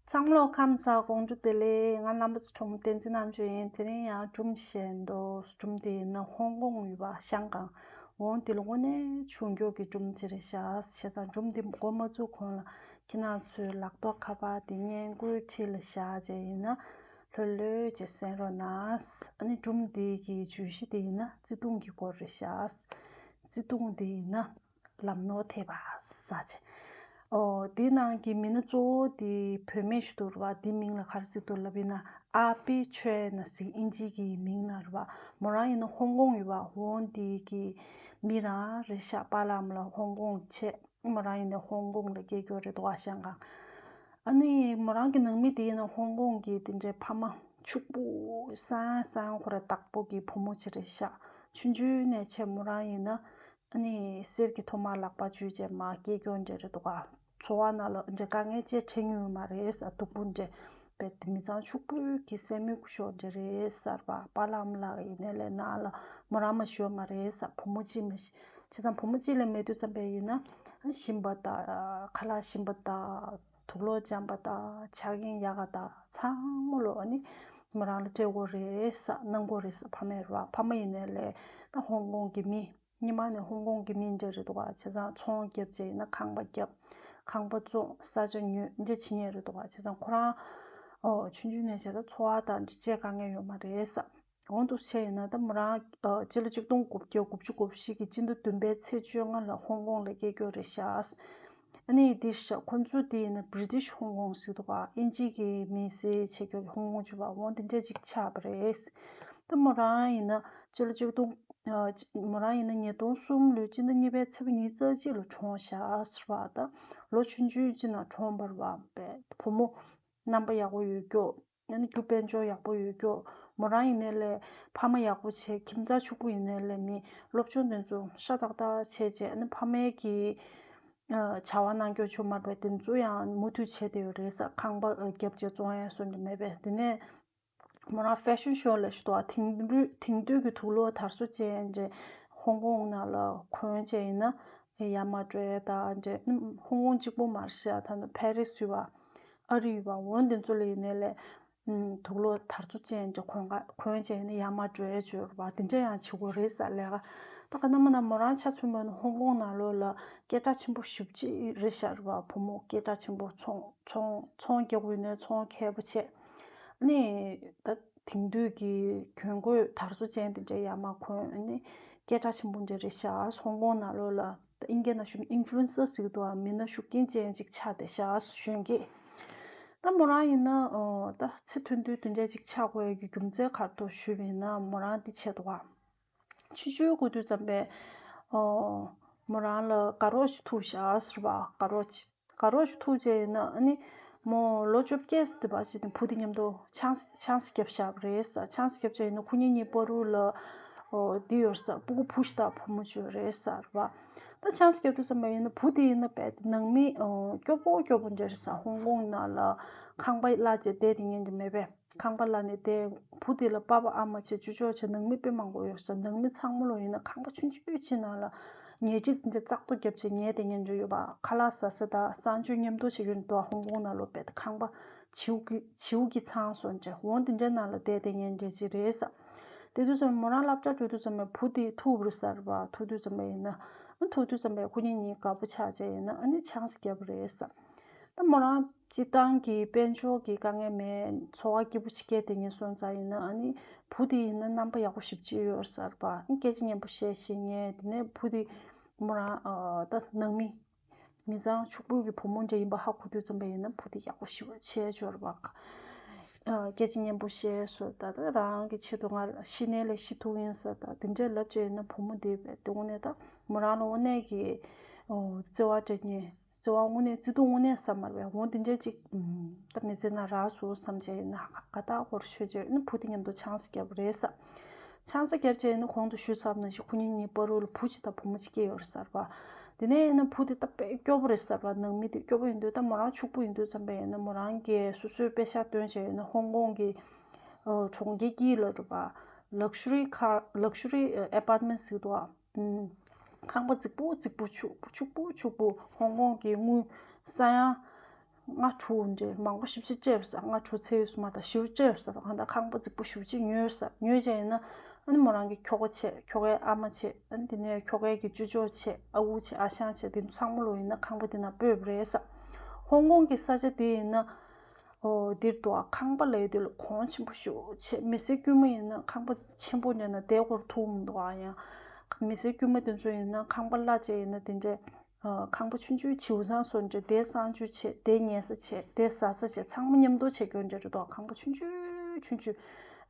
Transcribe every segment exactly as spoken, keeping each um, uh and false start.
ཚང་མ་ལ་ཁམས་བཟང་། དགོང་དྲོ་བདེ་ལེགས། ང་རྣམ་པ་ཚོ་ཁྲོམ་བསྟན་འཛིན་རྣམ་དཔྱོད་ཡིན། དེ་རིང་ཡང་སྒྲུང་བཤད་འདུག་སྒྲུང་དེ་ཡིན་ན་ཧོང་ཀོང་ཡུལ་བ་ཤང་ཀང་། འོང་དེ་ལ་དངོས་གནས་ཆུང་མགྱོགས་ཀྱི་སྒྲུང་ཅིག་རེད་ཤག་བྱས་ཙང་སྒྲུང་དེ་འགོ་མ་བཙུགས་གོང་ལ་ཁྱེད་རང་ཚོའི་ལག་ཐོག་ཁ་པར་དེ་སྔས་མགོའི་འཁྲིས་ལ་བཞག་བྱས་ཡིན་ན་ལྷོད་ལྷོད་ཅིག་གསན་རོགས་གནང་། ཨ་ནི་སྒྲུང་དེ་གི་བརྗོད་གཞི་དེ་ཡིན་ན་བརྩེ་དུང་གི་སྐོར་རེད་ཤག་བརྩེ་དུང་དེ་ཡིན་ན། ལམ་ནོར་ཐེབས་པ་ཟེར་བྱས། ཨོ། དེའི་ནང་གི་མི་སྣ་གཙོ་བོ་དེ་བུད་མེད་ཞིག་འདུག་རེད་པ། དེའི་མིང་ལ་ག་རེ་ཟེར་འདུག་ལབ་ཡིན་ན་ཨ་པེ་ཆོས་ན་ཟེར། ཨིན་ཇི་གི་མིང་ན་རེད་པ། མོ་རང་ཡིན་ན་ཧོང་ཀོང་ཡུལ་བ་ཧོང་དེ་གི་མི་རང་རེད་ཤག་པཱ་ལགས་ལ་ཧོང་ཀོང་ཆེ། མོ་རང་ཡིན་ན་ཧོང་ཀོང་ལ་སྐྱེས་རྒྱུ་རེད་འདུག་ཨ་ཤང་ཀང་། ཨ་ནི་མོ་རང་གི་ནང་མི་དེ་ཡིན་ན་ཧོང་ཀོང་གི་དེ་འདྲའི་ཕ་མ་ཕྱུག་པོ་སང་སང་ཁོ་ར་བདག་པོ་གི་བུ་མོ་ཅིག་རེད་ཤག་ཆུང་ཆུང་ནས་བྱས་མོ་རང་ཡིན་ན། ཨ་ནི་གསེར་གྱི་ཐོག་མར་ལག་པ་འཇུས་བྱས་མར་སྐྱེས་རྒྱུ་འདྲ་རེད་འདུག་ག་འཚོ་བ་ནང་ལ་འདྲ་དཀའ་ངལ་ཅིག་འཕྲད་མྱོང་ཡོད་མ་རེད་ཟེར། སྡུག་པོ་འདྲ་བས་དེ་མི་ཚང་ཕྱུག་པོའི་གི་སྲས་མོའི་སྐུ་ཞབས་འདྲ་རེད་ཟེར་བ། པཱ་ལགས་ཨ་མ་ལགས་ཡིན་ནའི་ལས་ནང་ལ་མོ་རང་མ་ཞུ་བ་མ་རེད་ཟེར། བུ་མོ་གཅིག་མ་ཤི། བྱས་ཙང་བུ་མོ་གཅིག་ལས་མེད་དུས་ཙམ་པ་ཡིན་ན་ཞིམ་པ་དང་ཁ་ལག་ཞིམ་པ་དང་དུག་ལོག་འཇམ་པ་དང་ཆ་རྐྱེན་ཡག་ག་དང་ཚང་མ་ལོ་ཨ་ནི་མོ་རང་ལ་སྤྲད་དགོས་རེད་ཟེར། གནང་དགོས་རེད་ཟེར། ཕ་མས་རེད་བ། ཕ་མ་ཡིན་ནའི་ལས་ད་ཧོང་ཀོང་གི་མི། སྔོན་མ་ནས་ཧོང་ཀོང་གི་མི་འདྲ་རེད་འདུག་ག་བྱས་ཙང་ཚོང་རྒྱབ་བྱས་ཡིན་ན་ཁང་པ་རྒྱབ། ཁང་པ་བཙོང་། ས་ཆ་ཉོས། འདྲ་བྱེད་མཁན་རེད་འདུག་ག་བྱས་ཙང་ཁོ་རང་ཨོ་ཆུང་ཆུང་ནས་བྱས་ཙང་འཚོ་བ་དང་འདྲ་བྱེད་དཀའ་ངལ་ཡོད་མ་རེད་ཟེར། འོང་དུ་བྱས་ཡིན་ན་ད་མོ་རང་ཨ་སྤྱི་ལོ་ཆིག་སྟོང་དགུ་བརྒྱ་དགུ་བཅུ་གོ་བཞི་གི་སྤྱི་ཟླ་བདུན་པའི་ཚེས་བཅོ་ལྔ་ལ་ཧོང་ཀོང་ལ་སྐྱེས་རྒྱུ་རེད་ཤག་ཨ་ནི་དེ་ཤག་ཁོ་ཚོ་དེ་ཡིན་ན་བྷི་རི་ཊིཤ་ཧོང་ཀོང་ཟེར་འདུག་ག་ཨིན་ཇི་གི་མི་སེར་བྱེད་རྒྱུ་གི་ཧོང་ཀོང་ཅིག་བ། འོང་དེ་འདྲ་ཅིག་ཆགས་པ་རེད། ད་མོ་རང་ཡིན་ན་སྤྱི་ལོ་ཆིག་སྟོང་། ཨ་ཅི་མོ་རང་ཡིན་ན་ཉིས་སྟོང་གསུམ་ལོའི་སྤྱི་ཟླ་གཉིས་པའི་ཚེས་པ་ཉི་ཤུ་རྩ་གཅིག་ལ་གྲོངས་ཤག་ཟེར་བ། ད་ལོ་ཆུང་ཆུང་ཅིག་ནང་གྲོངས་པ་རེད་པས། བུ་མོ་རྣམ་པ་ཡག་པོ་ཡོད་རྒྱུ། ཨ་ནི་རྒྱུ་དཔལ་འབྱོར་ཡག་པོ་ཡོད་རྒྱུ། མོ་རང་ཡིན་ནའི་ལས་ཕ་མ་ཡག་པོ་བྱས། ཁྱིམ་ཚང་ཕྱུག་པོ་ཡིན་ནའི་ལས་མི་སློབ་སྦྱོང་དེ་ཚོ་ཤ་སྟག་སྟག་བྱས་བྱས། ཨ་ནི་ཕ་མའི་གི་ཨ་བྱ་བ་གནང་རྒྱུ་ཆུ་དམར་པའི་དེ་ཚོ་ཡང་མུ་མཐུད་བྱས་བསྡད་ཡོད་རེད་ཟེར། ཁང་པ་ཨ་རྒྱབ་བྱས་བཙོང་ཡས་སོགས་འདྲ་མེད་པས། དེ་ནས་མོ་རང་ཕེ་ཤན་ཤོ་ལ་ཞུ་དོ། དེང་དུས་དེང་དུས་ཀྱི་དུག་ལོག་དར་སོ་ཅན་འདྲ་ཧོང་ཀོང་ནང་ལ་གོན་བྱས་ཡིན་ན་ཡར་མར་འགྲོ་ཡས་དང་འདྲ། ཧོང་ཀོང་གཅིག་པོ་མ་རེད་ཤག་ད་ནི་ཕ་རི་སི་ཡོད་པ། ཨ་རི་ཡོད་པ། འོ་འདི་ཚོ་ལ་ཡིན་ནའི་ལས་དུག་ལོག་དར་སོ་ཅན་འདྲ་གོན་ག་གོན་བྱས་ཡིན་ན་ཡར་མར་འགྲོ་ཡས་བྱོས་རེད་པ། དེ་འདྲ་ཡང་བྱེད་དགོས་རེད་ཟེར། ལས་ཀ་ད་ག་ན་མ་ན་མོ་རང་ཆ་མཚོན་པ་ན་ཧོང་ཀོང་ནང་ལོགས་ལ་སྐད་གྲགས་ཆེན་པོ་ཞེ་པོ་ཅིག་རེད་ཤག་རེད་པ། བུ་མོ་སྐད་གྲགས་ཆེན་པོ་ཚོང་ཚོང་ཚོང་རྒྱག་དགོས་ནའི་ཚོང་མཁས་པོ་བྱས། ཨ་ནི་ད་དེང་དུས་ཀྱི་གྱོན་གོས་དར་སོ་ཅན་དེ་འདྲའི་ཡར་མར་གོན། ཨ་ནི་སྐད་གྲགས་ཆེན་པོ་འདྲ་རེད་ཤག་ཧོང་ཀོང་ནང་ལོགས་ལ་ད་ཨིན་སྐད་ནང་ཞུ་ན་ཨིན་ཕུ་ལུ་ཨེན་སར་ཟེར་གི་འདུག་པ། མི་སྣ་ཤུགས་རྐྱེན་ཅན་ཅིག་ཆགས་བསྡད་ཤག་གཞོན་སྐྱེས། ད་མོ་རང་ཡིན་ན་ཨོ་ད་ཚེ་མཐོན་དུས་དེ་འདྲ་ཅིག་ཆགས་དགོས་ཡ་གི་རྒྱུ་མཚན་ག་རེ་འདུག་ཞུས་པ་ཡིན་ན་མོ་རང་འདི་བྱས་འདུག་པ། ཆུང་ཆུང་སྐུ་དུས་ཙམ་པས་ཨོ་མོ་རང་ལ་དགའ་རོགས་ཤིག་ཐུག་ཤག་ཟེར་བ། དགའ་རོགས་ཅིག་དགའ་རོགས་ཤིག་ཐུག་བྱས་ཡིན་ན་ཨ་ནི་མོ་ལོ་བཅོ་བརྒྱད་ཙམ་དེ་བ་ཞིག་ནས་བུ་དེ་མཉམ་དུ་ཆང་ཆང་ས་བརྒྱབ་བཞག་པ་རེད་ཟེར། ཆང་ས་བརྒྱབ་བྱས་ཡིན་ན་ཁོ་གཉིས་གཉིས་བར་དུ་ལ་ཨོ་འདི་ཡོད་ཟེར། སྤུ་གུ་བུ་ཞིག་དང་བུ་མོ་ཅིག་ཡོད་རེད་ཟེར་བ། ད་ཆང་ས་བརྒྱབ་དུས་ཙམ་པ་ཡིན་ན་བུ་དེ་ཡིན་ན་རྦད་དེ་ནང་མི་ཨོ་སྐྱོ་པོ་སྐྱོ་པོ་འདྲ་རེད་ཟེར། ཧོང་ཀོང་ནང་ལ་ཁང་པ་གླ་བྱས་བསྡད་དེ་ཉན་གྱི་མེད་པས། ཁང་པ་གླ་ནས་བསྡད། བུ་དེ་ལ་པ་ཕ་ཨ་མ་བྱས་ཅུ་ཅོག་བྱས། ནང་མི་དཔེ་མང་པོ་ཡོད་ས། ནང་མི་ཚང་མ་ལོ་ཡིན་ན་ཁང་པ་ཆུང་ཆུང་ཅིག་ནང་ལ་ཉལ་ཁྲི་འདྲ་ཙག་ཏོ་བརྒྱབ་བྱས་ཉལ་བསྡད་མཁན་འདྲ་ཡོད་པ། ཁ་ལག་ཟ་ས་དང་གསང་སྤྱོད་མཉམ་དུ་བྱེད་མཁན་འདུག་ཧོང་ཀོང་ནང་ལོ་དཔེ་ཁང་པ་བྱིའུ་གི་བྱིའུ་གི་ཚང་སོགས་འདྲ། འོ་འདི་འདྲའི་ནང་ལ་བསྡད་བསྡད་མཁན་འདྲ་ཅིག་རེད་ས། དེ་དུས་ཙམ་མོ་རང་སློབ་གྲྭ་འགྲོ་དུས་ཙམ་པའི་བུ་དེ་ཐུག་པ་རེད་ས་རེད་པ། ཐུག་དུས་ཙམ་པ་ཡིན་ན་ཨ་ཐུག་དུས་ཙམ་པའི་ཁོ་གཉིས་གཉིས་དགའ་པོ་ཆགས་བྱས་ཡིན་ན་ཨ་ནི་ཆང་ས་བརྒྱབ་པ་རེད་ས། ད་མོ་རང་སྤྱིར་བཏང་གི་དཔལ་འབྱོར་གྱི་དཀའ་ངལ་མེད། འཚོ་བ་སྐྱིད་པོ་ཅིག་སྐྱེལ་བསྡད་མཁན་སོང་ཙང་ཡིན་ན་ཨ་ནི་བུ་དེ་ཡིན་ན་རྣམ་པ་ཡག་པོ་ཞེ་པོ་ཅིག་ཡོད་ས་རེད་པ། སྐད་ཆ་སྙན་པོ་བཤད་ཤེས་མཁན། དེ་ནས་བུ་དེ་མོ་རང་ཨ་ད་ནང་མི་མི་ཚང་ཕྱུག་པོ་གི་བུ་མོ་འདྲ་ཡིན་པ་ཧ་གོ་དུས་ཙམ་པ་ཡིན་ན་བུ་དེ་ཡག་པོ་ཞེ་པོ་བྱས་ཡོད་རེད་པ། ཨ་སྐད་ཆ་སྙན་པོ་བཤད་སོང་། ད་ལྟ་རང་གི་ཆེད་དུ་ང་ཤི་ནའི་ལས་ཤི་ཐུབ་ཡིན་ས། ད་དེ་འདྲའི་ལབ་བྱས་ཡིན་ན་བུ་མོ་དེ་བས་དེ་དངོས་གནས་ད་མོ་རང་ལ་དངོས་གནས་ཀྱི་ཨོ་བརྩེ་བ་སྤྲད་མཁན། བརྩེ་བ་དངོས་གནས་བརྩེ་དུང་དངོས་གནས་ཟ་མ་རེད་པས། འོ་དེ་འདྲ་ཅིག་ཨུམ། ད་མི་ཚེ་ནང་རག་སོང་བསམ་བྱས་ཡིན་ན་ཧ་ག་ད་སྐོར་ཤོད་བྱས་ཡིན་ན་བུ་དེ་མཉམ་དུ་ཆང་ས་བརྒྱབ་པ་རེད་ས། ཆང་ས་བརྒྱབ་བྱས་ཡིན་ན་གོང་དུ་ཞུས་ཚར་བ་ནང་བཞིན་ཁོ་གཉིས་གཉིས་བར་དུ་ལ་བུ་གཅིག་དང་བུ་མོ་གཅིག་སྐྱེས་ཡོད་རེད་ས་རེད་པ། དེ་ནས་ཡིན་ན་བུ་དེ་ད་དཔེ་སྐྱོ་པོ་རེད་ས་རེད་པ། ནང་མི་དེ་སྐྱོ་པོ་ཡིན་དུས་ད་མོ་རང་ཕྱུག་པོ་ཡིན་དུས་ཙམ་པ་ཡིན་ན་མོ་རང་གིས་སོ་སོའི་པེ་ཤག་བཏོན་བྱས་ཡིན་ན་ཧོང་ཀོང་གི་ཨོ་གྲོང་ཁྱེར་དཀྱིལ་ལ་རེད་པ། ལག་ཤ་རི་ཁ་ལག་ཤ་རི་ཨེ་པར་ཊི་མེན་ཊི་ཟེར་གི་འདུག་ཨ། ཨུམ། ཁང་པ་རྫིག་པོ་རྫིག་པོ་ཕྱུག་པོ་ཕྱུག་པོ་ཕྱུག་པོ། ཧོང་ཀོང་གི་དངུལ་ས་ཡ་ ལྔ་དྲུག་འདྲ་མང་པོ་ཞེ་པོ་ཅིག་སྤྲད་པ་ས། ལྔ་དྲུག་ཚར་ཡོད་སོང་མ་གཏོགས་ཞེ་པོ་སྤྲད་པ་ས། ད་གང་ལྟར་ཁང་པ་རྫིག་པོ་ཞེ་པོ་ཅིག་ཉོས་ས། ཉོས་བྱས་ཡིན་ན་ཨ་ནི་མོ་རང་གི་ཁྱོ་ག་བྱས། ཁྱོ་གའི་ཨ་མ་བྱས། ཨ་ནི་དེ་ནས་ཁྱོ་གའི་གི་ཅོ་ཅོ་བྱས། ཨ་ཁུ་བྱས། ཨ་ཞང་བྱས། དེ་ཚོ་ཚང་མ་ལོ་ཡིན་ན་ཁང་པ་དེ་ནང་སྤོས་པ་རེད་ས། ཧོང་ཀོང་གི་ས་ཆ་དེ་ཡིན་ན། ཨོ། འདིར་དུ་ཨ་ཁང་པ་ལས་དེ་ལ་གོང་ཆེན་པོ་ཞེ་པོ་ཆེ། མི་སེར་དཀྱུས་མ་ཡིན་ན་ཁང་པ་ཆེན་པོ་འདྲ་ན་དེ་སྐོར་ཐུག་མི་འདུག་ཨ། ཡང་མི་སེར་དཀྱུས་མ་དེ་ཚོ་ཡིན་ན་ཁང་པ་གླ་བྱས་ཡིན་ན་དེ་འདྲའི་ཨ་ཁང་པ་ཆུང་ཆུང་བྱིའུ་ཚང་བཟོ་འདྲ་དེ་གསང་སྤྱོད་བྱས། དེ་ཉལ་ས་བྱས། དེ་ཟ་ས་བྱས། ཚང་མ་མཉམ་དུ་བྱེད་རྒྱུ་འདྲ་རེད་དོ། ཁང་པ་ཆུང་ཆུང་ཆུང་ཆུང་།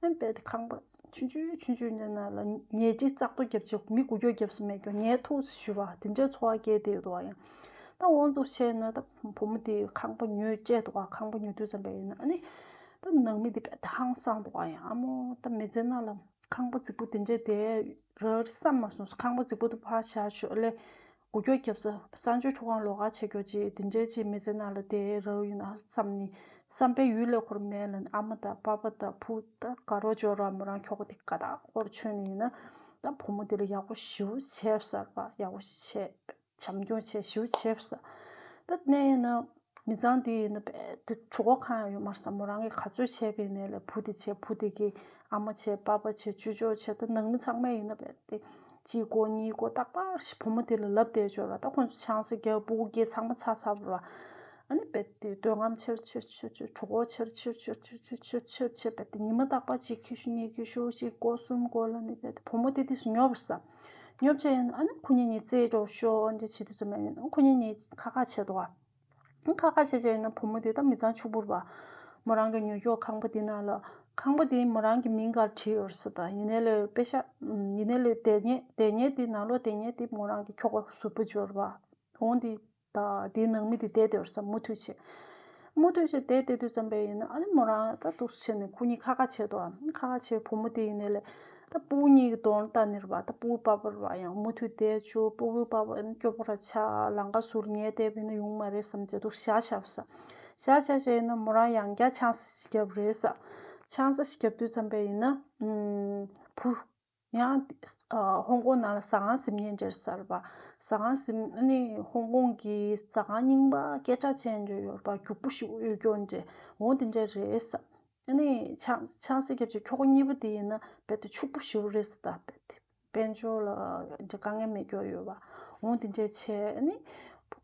ཨ་ནི་རྦད་དེ་ཁང་པ་ཆུང་ཆུང་ཆུང་ཆུང་འདྲ་ན་ལ་ཉལ་ཁྲི་བཙག་འཐུ་རྒྱབ་བྱས། མི་སྒུག་སྐྱོག་རྒྱབ་ས་མེད་རྒྱུ། ཉལ་ཐུབ་ཟེར་ཞུ་བ་དེ་འདྲའི་འཚོ་བ་སྐྱེལ་བསྡད་ཡོད་དོ། ཡང་ད་འོ་འདུག་བྱས་ན་ད་བུ་མོ་དེ་ཁང་པ་ཉོས་བྱས་འདུག་ག་ཁང་པ་ཉོ་དུས་ཙམ་པ་ཡིན་ན་ཨ་ནི་ད་ནང་མི་དེ་རྦད་དེ་ཧང་སངས་འདུག་ག་ཡང་ཨ་མོ་ད་མི་ཚེ་ནང་ལ་ཁང་པ་རྫིག་པོ་དེ་འདྲའི་དེ་རག་བསམ་མ་སོང་། ཁང་པ་རྫིག་པོ་དེ་ཕར་བཞག་ཆོག་ལས། སྒུག་སྐྱོག་རྒྱབ་ས། གསང་སྤྱོད་ཁྲུས་ཁང་ལོགས་ཀ་བྱེད་རྒྱུ་ཅིག་དེ་འདྲའི་ཅིག་མི་ཚེ་ནང་ལ་དེ་རག་ཡོད་ན་བསམ་ནས་བསམ་པའི་ཡུལ་ལས་འཁོར་མེད་ལ། ཨ་མ་དང་པ་ཕ་དང་བུ་དང་དགའ་རོགས་འབྱོར་བ་མོ་རང་ཁྱོ་ག་དེ་དགའ་ཐག་པོར་བྱོན་ནས་ཡིན་ན་ད་བུ་མོ་དེ་ལ་ཡག་པོ་ཞེ་པོ་བྱས་ཟེར་བ། ཡག་པོ་བྱས། བྱམས་སྐྱོང་བྱས། ཞེ་པོ་བྱས་ཟེར། ད་གནས་ཡིན་ན་མི་ཚང་དེ་ཡིན་ན་རྦད་དེ་གྲོད་ཁོག་གང་ཡང་ཡོད་མ་རེད་ཟེར། མོ་རང་གིས་ག་ཚོད་བྱས་པ་ཡིན་ནའི་ལས་བུ་དེ་བྱས། བུ་དེ་གི་ཨ་མ་བྱས། པ་ཕ་བྱས། ཅོ་ཅོ་བྱས། ད་ནང་མི་ཚང་མས་ཡིན་ན་རྦད་དེ་གཅིག་དགོས་གཉིས་དགོས་རྟག་པར་བུ་མོ་དེ་ལ་ལབ་བསྡད་ཆོག་ར། ད་ཁོང་ཚོ་ཆང་ས་བརྒྱབ། སྤུ་གུ་སྐྱེས། ཚང་མ་ཚར་ཚར་བ་ར། ཨ་ནི་རྦད་དེ་འདོད་རྔམ་ཆེར་ཆེར་ཆེར་ཆེར། གྲོད་ཁོག་ཆེར་ཆེར་ཆེར་ཆེར་རྦད་དེ་ཉི་མ་རྟག་པར་གཅིག་ཁྱི་ཤུ་གཉིས། ཁྱི་ཤུ་གཅིག་དགོས། གསུམ་དགོས་ལབ་ནས་རྦད་དེ་བུ་མོ་དེ་དུས་སུ་ཉོབ་པ་རེད་ཟེར། ཉོབ་བྱས་ཡིན་ན་ཨ་ནི་ཁོ་གཉིས་གཉིས་རྩེད་འགྲོ་ཤོག་འདྲ་བྱེད་དུས་ཙམ་པ་ཡིན་ན་ཁོ་གཉིས་གཉིས་ཁ་ཁ་བྱེད་འདུག་ག་ཁ་ཁ་བྱས་བྱས་ཡིན་ན་བུ་མོ་དེ་ད་མི་ཚང་ཕྱུག་པོ་རེད་པ། མོ་རང་གི་ཉོ་རྒྱུ་ཁང་པ་དེ་ནང་ལ། ཁང་པ་དེ་མོ་རང་གི་མིང་གར་བྲིས་ཡོད་ཟེར། ད་ཡིན་ནའི་ལས་པེ་ཤག་ཡིན་ནའི་ལས་དེ་ཉིད་དེ་ཉིད་དེ་ནང་ལོགས་དེ་ཉིད་དེ་མོ་རང་གི་ཁྱོ་ག་ཟུར་པ་འབྱོར་བ། འོང་དེ་ད་དེའི་ནང་མི་དེ་བསྡད་དེ་ཡོད་ཟེར། མུ་མཐུད་བྱས། མུ་མཐུད་བྱས་བསྡད་བསྡད་དུས་ཙམ་པ་ཡིན་ན་ཨ་ནི་མོ་རང་ད་འདུག་སེ་བྱས་ནས་ཁོ་གཉིས་ཁ་ཁ་བྱས་འདུག་ཨ་ཁ་ཁ་བྱས། བུ་མོ་དེ་ཡིན་ནའི་ལས། ད་སྤུ་གུ་གཉིས་ཀྱི་གདོང་ལ་ལྟ་ནི་རེད་པ། ད་སྤུ་གུ་པ་ཕ་རེད་པ། ཡང་མུ་མཐུད་བསྡད་བཅུག་སྤུ་གུ་པ་ཕ་སྐྱོ་པོ་ར་ཆགས། ལམ་ཁ་ཟུར་ཉལ་བསྡད་པ་ཡིན་ན་ཡོང་མ་རེད་བསམ་བྱས་འདུག་བཞག་བཞག་པ་ས། བཞག་བཞག་བྱས་ཡིན་ན་མོ་རང་ཡང་བསྐྱར་ཆང་ས་ཞིག་བརྒྱབ་རེད་ས། ཆང་ས་ཞིག་བརྒྱབ་དུས་ཙམ་པ་ཡིན་ན་ཨུམ། བུ། ཡང་ཨ་ཧོང་ཀོང་ནང་ལ་ཟ་ཁང་ཟིན་མཁན་འདྲ་ཟེར་བ། ཟ་ཁང་ཟིན། ཨ་ནི་ཧོང་ཀོང་གི་ཟ་ཁང་རྙིང་པ་སྐད་གྲགས་ཅན་འདྲ་ཡོད་པ། རྒྱུག་པོ་ཞིག་གཡོ་སྐྱོ་འདྲ། འོ་དེ་འདྲ་རེད་ས། ཨ་ནི་ཆང་ཆང་ས་བརྒྱབ་བྱས་ཁྱོ་ག་གཉིས་པོ་དེ་ཡིན་ན་རྦད་དེ་ཕྱུག་པོ་ཞེ་པོ་རེད་ཟེར། ད་རྦད་དེ་དཔལ་འབྱོར་ལ་འདྲ་དཀའ་ངལ་མེད་སྐྱོ་ཡོད་པ། འོ་དེ་འདྲ་བྱས། ཨ་ནི་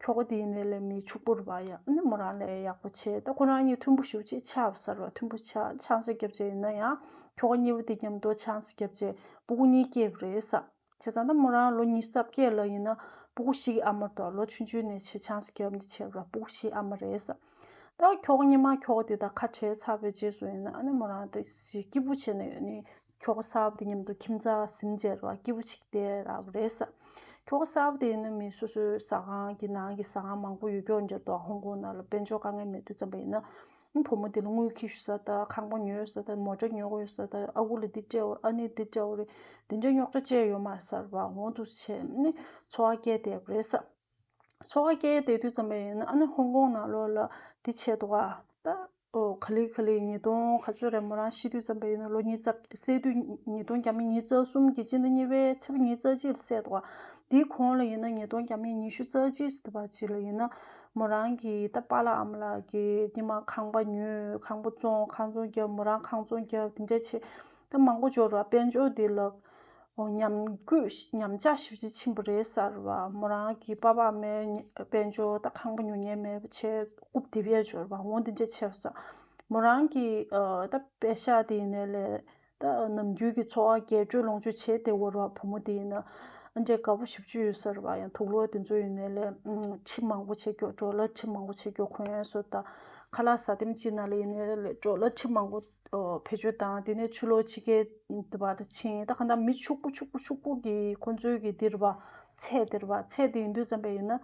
ཁྱོ་ག་དེ་ཡིན་ནའི་ལས་མི་ཕྱུག་པོ་རེད་པ། ཡ་ཨ་ནི་མོ་རང་ལས་ཡག་པོ་བྱས། ད་ཁོ་རང་གཉིས་མཐུན་པོ་ཞེ་པོ་ཅིག་ཆགས་པ་ཟེར་བ། མཐུན་པོ་ཆགས། ཆང་ས་བརྒྱབ་བྱས་ཡིན་ན་ཡང་ཁྱོ་ག་གཉིས་པོ་དེ་མཉམ་དུ་ཆང་ས་བརྒྱབ་བྱས་སྤུ་གུ་གཉིས་སྐྱེས་པ་རེད་ས། བྱས་ཙང་ད་མོ་རང་ལོ་ཉི་ཤུ་རྩ་བརྒྱད་ལ་ཡིན་ན་སྤུ་གུ་བཞི་གི་ཨ་མ་རེད་དོ། ལོ་ཆུང་ཆུང་ནས་བྱས་ཆང་ས་བརྒྱབ་ནས་བྱས་པ་ར། སྤུ་གུ་བཞི་ཨ་མ་རེད་ས། ད་ཁྱོ་ག་གཉིས་མ་ཁྱོ་ག་དེ་དང་ཁ་བྲལ་ཚར་བའི་རྗེས་སུ་ཡིན་ན་ཨ་ནི་མོ་རང་དེ་ཞིག་སྐྱིད་པོ་བྱས་ནས་ཡོད་ནི། ཁྱོ་ག་གསར་པ་དེ་མཉམ་དུ་ཁྱིམ་ཚང་ཟིན་བྱས་ར་སྐྱིད་པོ་ཅིག་བསྡད་ར་བ་རེད་ས། ཁྱོ་ག་གསར་པ་དེ་ཡིན་ན་མི་སོ་སོའི་ཟ་ཁང་གི་ནང་གི་ཟ་ཁང་མང་པོ་ཡོད་སྐྱོ་འདྲ་དོ། ཧོང་ཀོང་ནང་ལ་དཔལ་འབྱོར་དཀའ་ངལ་མེད་དུས་ཙམ་པ་ཡིན་ན། བུ་མོ་དེ་ལ་དངུལ་འཁྱེར་ཤོག་ཟེར། ད་ཁང་པ་ཉོ་ཟེར། ད་མོ་ཊ་ཉོ་དགོས་ཟེར། ད་ཨ་ཁུ་ལ་འདི་སྤྲད་དགོས། ཨ་ནེ་འདི་སྤྲད་དགོས་རེད། འདི་འདྲའི་རྙོག་དྲ་བཅས་ཡོད་མ་རེད་ཟེར་བ། འོ་འདུག་བྱས་ནི་འཚོ་བ་སྐྱེལ་བསྡད་པ་རེད་ས། འཚོ་བ་སྐྱེལ་བསྡད་དུས་ཙམ་པ་ཡིན་ན་ཨ་ནི་ཧོང་ཀོང་ནང་ལོགས་ལ་འདི་བྱས་འདུག་ག་ད་ཨོ་ག་ལེ་ག་ལེ་ཉིས་སྟོང་ག་ཚོད་རེད། མོ་རང་ཤི་དུས་ཙམ་པ་ཡིན་ན་ལོ་ཉི་ཤུ་རྩ། བསད་དུས་ཉིས་སྟོང་ཉིས་སྟོང་ཉི་ཤུ་རྩ་གསུམ་གྱི་སྤྱི་ཟླ་གཉིས་པའི་ཚེས་པ་ཉི་ཤུ་རྩ་གཅིག་ལ་བསད་འདུག་ག་དེའི་གོང་ལ་ཡིན་ན་ཉིས་སྟོང་ཉི་ཤུ་རྩ་གཅིག་ཟེར་བ་ཅིག་ལ་ཡིན་ན། མོ་རང་གི་ད་པཱ་ལགས་ཨ་མ་ལགས་ཀྱིས་ཉི་མ་ཁང་པ་ཉོས། ཁང་པ་བཙོང་། ཁང་བཙོང་བརྒྱབ། མོ་རང་ཁང་བཙོང་བརྒྱབ། དེ་འདྲ་བྱས་ད་མང་པོ་འབྱོར་བ། དཔལ་འབྱོར་འདི་ལ་ཨོ་ཉམས་རྒུད་ཉམས་ཆག་ཞེ་པོ་ཅིག་ཕྱིན་པ་རེད་ཟེར་བ། མོ་རང་གི་པཱ་ཕ་ཨ་མའི་དཔལ་འབྱོར་ད་ཁང་པ་ཉོ་མཁན་མེད་པ་བྱས་རྐུབ་རྡིབ་ཡས་འབྱོར་བ། འོ་འདི་འདྲ་བྱས་ཟེར། མོ་རང་གི་ཨ་ད་པེ་ཤག་དེ་ཡིན་ནའི་ལས། ད་ནམ་རྒྱུན་གྱི་འཚོ་བ་རྒྱས་སྤྲོས་ལོངས་སྤྱོད་བྱས་བསྡད་ཡོད་རེད་བ། བུ་མོ་དེ་ཡིན་ན་ཨ་འདྲའི་དགའ་པོ་ཞེ་པོ་ཅིག་ཡོད་ས་རེད་བ། ཡང་དུག་ལོག་དེ་ཚོ་ཡིན་ནའི་ལས་ཁྲི་མང་པོ་བྱས་རྒྱུ། ཌོ་ལར་ཁྲི་མང་པོ་བྱས་རྒྱུ། གོན་ཡས་བཟོ་དང་ཁ་ལག་ཟ་ལྟེམ་གཅིག་ནང་ལ་ཡིན་ནའི་ལས་ཌོ་ལར་ཁྲི་མང་པོ་ཨོ་བེད་སྤྱོད་བཏང་། དེ་ནས་ཕྱི་ལོགས་ཕྱི་རྒྱལ་དུ་བར་དུ་ཕྱིན། ད་གང་ལྟར་མི་ཕྱུག་པོ་ཕྱུག་པོ་ཕྱུག་པོ་གི་ཁོང་ཚོའི་གི་འདི་རེད་བ། ཚད་དེ་རེད་བ། ཚད་དེ་ཡིན་དུས་ཙམ་པ་ཡིན་ན།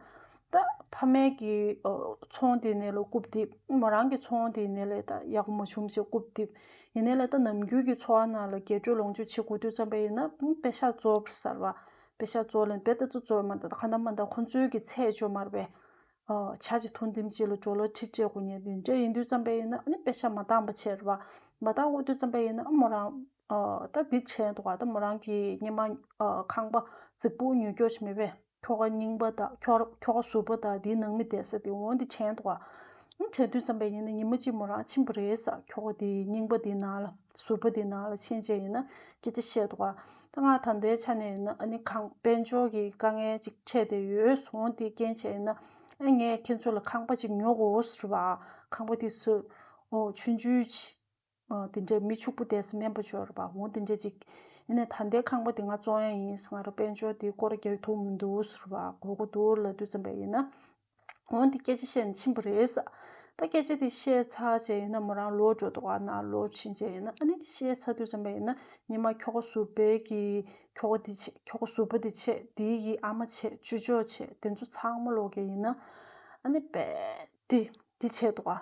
ད་ཕ་མའི་གི་ཨོ་ཚོང་དེ་ནས་ལོ་རྐུབ་རྡིབ། མོ་རང་གི་ཚོང་དེ་ནས་ལས་ད་ཡག་པོ་མ་བྱུང་ཞེས་རྐུབ་རྡིབ། ཡིན་ནའི་ལས་ད་ནམ་རྒྱུན་གྱི་འཚོ་བ་ནང་ལ་རྒྱས་སྤྲོས་ལོངས་སྤྱོད་བྱེད་དགོས་དུས་ཙམ་པ་ཡིན་ན་ཨུམ་པེ་ཤག་རྫོགས་པ་རེད་ཟེར་བ། པེ་ཤག་རྫོགས་ལན་རྦད་དེ་ཚོ་རྫོགས་མ་འདུག་ད་ག་འདྲ་མ་འདྲ་ཁོང་ཚོའི་གི་ཚད་ཅོ་མར་བས། ཨ་ཇ་ཅིག་འཐུང་ལྡེམ་ཅིག་ལ་ཌོ་ལར་ཁྲི་སྤྲད་དགོས་ཉེན་དེ་འདྲ་ཡིན་དུས་ཙམ་པ་ཡིན་ན་ཨ་ནི་པེ་ཤག་མ་འདང་པ་བྱས་རེད་བ། མ་འདང་དགོས་དུས་ཙམ་པ་ཡིན་ན་ཨ་མོ་རང་ཨ་ད་འདི་བྱས་འདུག་ག་ད་མོ་རང་གི་སྔོན་མ་ཨ་ཁང་པ་རྫིག་པོ་ཉོ་རྒྱུ་ཞིག་མེད་པས། ཁྱོ་ག་རྙིང་པ་དང་ཁྱོ་ཁྱོ་ག་ཟུར་པ་དང་དེའི་ནང་མི་བསྡད་ས་དེ་འོ་འདི་བྱས་འདུག་ག་ཨ་དྲན་དུས་ཙམ་པ་ཡིན་ན་ཉི་མ་གཅིག་མོ་རང་ཕྱིན་པ་རེད་ཟེར། ཁྱོ་ག་དེ་རྙིང་པ་དེ་ནང་ལ་ཟུར་པ་དེ་ནང་ལ་ཕྱིན་བྱས་ཡིན་ན་སྐད་ཆ་བཤད་འདུག་ག་ད་ང་ད་ལྟའི་ཆ་ནས་ཡིན་ན་ཨ་ནི་ཁང་དཔལ་འབྱོར་གྱི་དཀའ་ངལ་ཅིག་འཕྲད་བསྡད་ཡོད། འོ་དེ་རྐྱེན་བྱས་ཡིན་ན་ཨ་ངས་ཁྱེད་ཚོ་ལ་ཁང་པ་ཅིག་ཉོ་དགོས་ཟེར་བ། ཁང་པ་དེ་བཟོས། ཨོ་ཆུང་ཆུང་ཅིག་ཨ་དེ་འདྲའི་མི་ཕྱུག་པོ་དེས་སྨན་པ་ཅིག་ཡོད་རེད་པ། འོ་དེ་འདྲ་ཅིག་ཡིན་ནའི་ད་ལྟའི་ཁང་པ་དེ་ང་བཙོང་ཡ་ཡིན་ཟེར། ང་རང་དཔལ་འབྱོར་དེ་སྐོར་རྒྱག་ཐུབ་མི་འདུག་ཟེར་བ། དགོས་མཁོ་འདུག་ལབ་དུས་ཙམ་པ་ཡིན་ན། འོ་དེ་སྐད་ཆ་བཤད་ནས་ཕྱིན་པ་རེད་ཟེར། ད་སྐད་ཆ་དེ་བཤད་ཚར་བྱས་ཡིན་ན་མོ་རང་ལོག་འགྲོ་འདུག་ག་ནང་ལོག་ཕྱིན་བྱས་ཡིན་ན་ཨ་ནི་བཤད་ཚར་དུས་ཙམ་པ་ཡིན་ན་ཉི་མ་ཁྱོ་ག་ཟུར་པའི་གི་ཁྱོ་ག་དེ་བྱས། ཁྱོ་ག་ཟུར་པ་དེ་བྱས། དེའི་གི་ཨ་མ་བྱས། ཅོ་ཅོ་བྱས། དེ་ཚོ་ཚང་མ་ལོག་གི་ཡིན་ན་ཨ་ནི་རྦད་དེ་དེ་བྱས་འདུག་ག་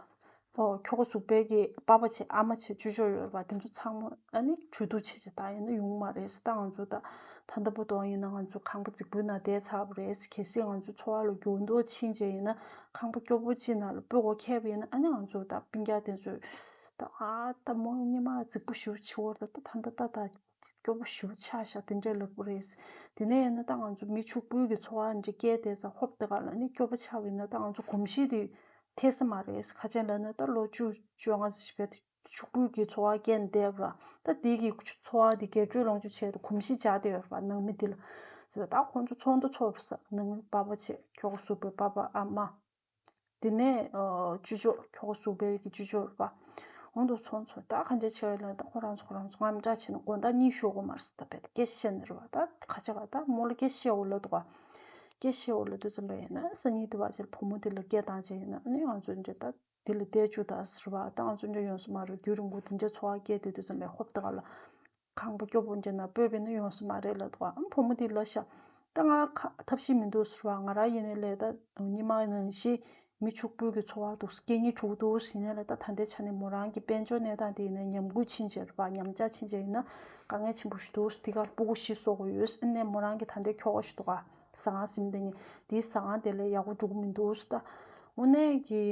ཨོ་ཁྱོ་ག་ཟུར་པའི་གི་པ་ཕ་བྱས། ཨ་མ་བྱས། ཅོ་ཅོ་ཡོད་རེད་པ། དེ་ཚོ་ཚང་མ་ཨ་ནི་གྲོས་བསྡུར་བྱས་བྱས་ད་ཡིན་ན་ཡོང་མ་རེད་ཟེར། ད་ང་ཚོ་ད་ད་ལྟ་བར་དུ་ཡིན་ན་ང་ཚོ་ཁང་པ་རྫིག་པོའི་ནང་བསྡད་ཚར་བ་རེད་ཟེར། གལ་སྲིད་ང་ཚོ་འཚོ་བ་ལ་འགྱུར་ལྡོག་ཕྱིན་བྱས་ཡིན་ན་ཁང་པ་སྐྱོ་པོ་ཅིག་ནང་ལ་སྤོ་དགོས་ཁེལ་བ་ཡིན་ན་ཨ་ནི་ང་ཚོ་ད་སྤུན་ཀྱག་དེ་ཚོས་ད་ཨ་ད་མོ་སྔོན་མ་རྫིག་པོ་ཞེ་པོ་བྱེད་ཀྱི་ཡོད་རེད། ད་ད་ད་ད་ད། སྐྱོ་པོ་ཞེ་པོ་ཆགས་ཤག་དེ་འདྲས་ལབ་ཀྱི་རེད། དེ་ནས་ཡིན་ན་ད་ང་ཚོ་མི་ཕྱུག་པོའི་གི་འཚོ་བ་འདི་སྐྱེལ་བསྡད་ཙང་ཧོབ་དེ་ག་ལ་ནི་སྐྱོ་པོ་ཆགས་པ་ཡིན་ན་ད་ང་ཚོ་གོམས་གཤིས་དེ་འཐད་ས་མ་རེད། ཁ་ཆེན་ལབ་ན་ད་ལོ་བཅུ་བཅོ་ལྔ་ཞིག་བས་ཕྱུག་པོའི་གི་འཚོ་བ་སྐྱེལ་བསྡད་པ་ར། ད་དེ་གི་འཚོ་བ་དེ་རྒྱས་སྤྲོས་ལོངས་སྤྱོད་བྱས་ཏེ་གོམས་གཤིས་འཇགས་བསྡད་ཡོད་རེད་པ། ནང་མི་དེ་ལ་ཟེར། ད་ཁོང་ཚོ་ཚོགས་འདུ་ཚོགས་པ་ས་ནང་མི་པ་ཕ་བྱས། ཁྱོ་ག་ཟུར་པའི་པ་ཕ་ཨ་མ། དེ་ནས་ཨ་ཅོ་ཅོ། ཁྱོ་ག་ཟུར་པའི་གི་ཅོ་ཅོ་རེད་པ། འོ་འདུག་ཚོགས་འདུ་ཚོགས། ད་ག་འདྲས་བྱས་ཡོད་ལབ་ན་ད་ཁོ་རང་ཚོ་ཁོ་རང་ཚོ་ང་མི་དྲག་བྱས་ནས་དགོང་དག་གཉིད་ཤོར་གི་མ་རེད་ཟེར། ད་བས་སྐད་ཆ་བཤད་ནི་རེད་པ། ད་ཁ་ཆེ་ག་ད་མོ་ལ་སྐད་ཆ་བཤད་འོ་ལབ་འདུག་ག་སྐད་ཆ་བཤད་འོ་ལབ་དུས་ཙམ་པ་ཡིན་ན་སང་ཉིན་དེ་བ་ཅིག་བུ་མོ་དེ་ལ་སྐད་བཏང་བྱས་ཡིན་ན་ཨ་ནི་ང་ཚོ་འདྲ་ད་དེ་ལ་བསྡད་བཅུག་ད་ཟེར་བ། ད་ང་ཚོ་འདྲ་ཡོང་ས་མ་རེད། རྒྱུན་རིང་པོ་དེ་འདྲའི་འཚོ་བ་སྐྱེལ་བསྡད་དུས་ཙམ་པ་ཧོབ་དེ་ག་ལ། ཁང་པ་སྐྱོ་པོ་འདྲ་ནང་སྤོས་པས་ན་ཡོང་ས་མ་རེད་ལབ་འདུག་ག་ཨ་བུ་མོ་དེ་ལབ་ཤག་ད་ང་ཁ་ཐབས་ཤེས་མི་འདུག་ཟེར་བ། ང་རང་ཡིན་ནའི་ལས་ད་ཉི་མ་ནང་བཞིན་མི་ཕྱུག་པོའི་གི་འཚོ་བ་འདུག་སྐྱེལ་སྙིང་བྲོ་གི་འདུག་ཟེར་ཡིན་ནའི་ལས་ད་ད་ལྟའི་ཆ་ནས་མོ་རང་གི་དཔལ་འབྱོར་གནས་སྟངས་དེ་ཡིན་ན་ཉམས་རྒུད་ཕྱིན་བྱས་རེད་པ། ཉམས་ཆག་ཕྱིན་བྱས་ཡིན་ན་དཀའ་ངལ་ཆེན་པོ་ཞིག་འདུག་དེ་གར་སྤུ་གུ་བཞི་གསོ་དགོས་ཡོད། ཨ་ནས་མོ་རང་གི་ད་ལྟའི་ཁྱོ་ག་ཞིག་འདུག་ག་ཟ་ཁང་ཟིན་དེ་ནི་དེའི་ཟ་ཁང་དེ་ལས་ཡག་པོ་འགྲོ་གི་མི་འདུག་ཟེར། ད་དངོས་གནས་ཀྱི་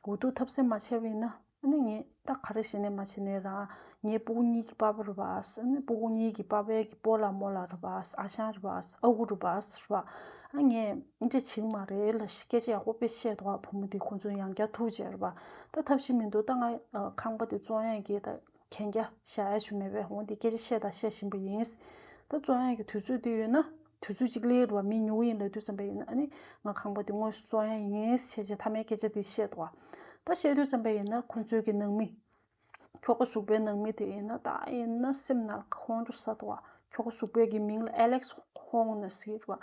འུ་ཐུག་ཐབས་ཟད་མ་བྱས་པ་ཡིན་ན། ཨ་ནི་ངས་ད་ག་རེ་བྱས་ནས་མ་བྱས་ནས་རང་ངའི་སྤུ་གུ་གཉིས་ཀྱི་པ་ཕ་རེད་པ། ཨ་ནི་སྤུ་གུ་གཉིས་ཀྱི་པ་ཕའི་གི་སྤོ་ལགས་རྨོ་ལགས་རེད་པ། ཨ་ཞང་རེད་པ། ཨ་ཁུ་རེད་པ་ཟེར་བ། ཨ་ངས་འདི་འདྲ་བྱེད་ཀྱི་མ་རེད་ལབ་ཤག་སྐད་ཆ་ཡག་པོ་དཔེ་བཤད་འདུག་ག་བུ་མོ་དེ་ཁོང་ཚོ་ཡང་བསྐྱར་ཐུག་བྱས་རེད་པ། ད་ཐབས་ཤེས་མི་འདུག་ད་ང་ཨ་ཁང་པ་དེ་བཙོང་ཡས་ཀྱི་ད་གན་རྒྱ་བཞག་ཡ་ཞིག་མེད་པས། འོ་འདི་སྐད་ཆ་བཤད་དང་བཤད་བཞིན་པ་ཡིན། ད་བཙོང་ཡ་གི་དུས་ཚོད་འདི་ཡོད་ན་དུས་ཚོད་གཅིག་སླེབས་རེད་པ། མི་ཉུང་ཡིན་ལབ་དུས་ཙམ་པ་ཡིན་ན་ཨ་ནི་ང་ཁང་པ་འདི་དངོས་སུ་བཙོང་ཡ་ཡིན་ཞེས་བྱས་མཐའ་མའི་སྐད་ཆ་འདི་བཤད་འདུག་ག་ད་བཤད་དུས་ཙམ་པ་ཡིན་ན་ཁོང་ཚོའི་གི་ནང་མི་ཁྱོ་ག་གཟུགས་པོའི་ནང་མི་དེ་ཡིན་ན་ད་ཡིན་ན་སེམས་ནང་ཁོང་ཁྲོ་ཟ་འདུག་ག་ཁྱོ་ག་གཟུགས་པོའི་གི་མིང་ལ་ཨེ་ལེགས་ཧོང་ནས་ཟེར་རེད་པ།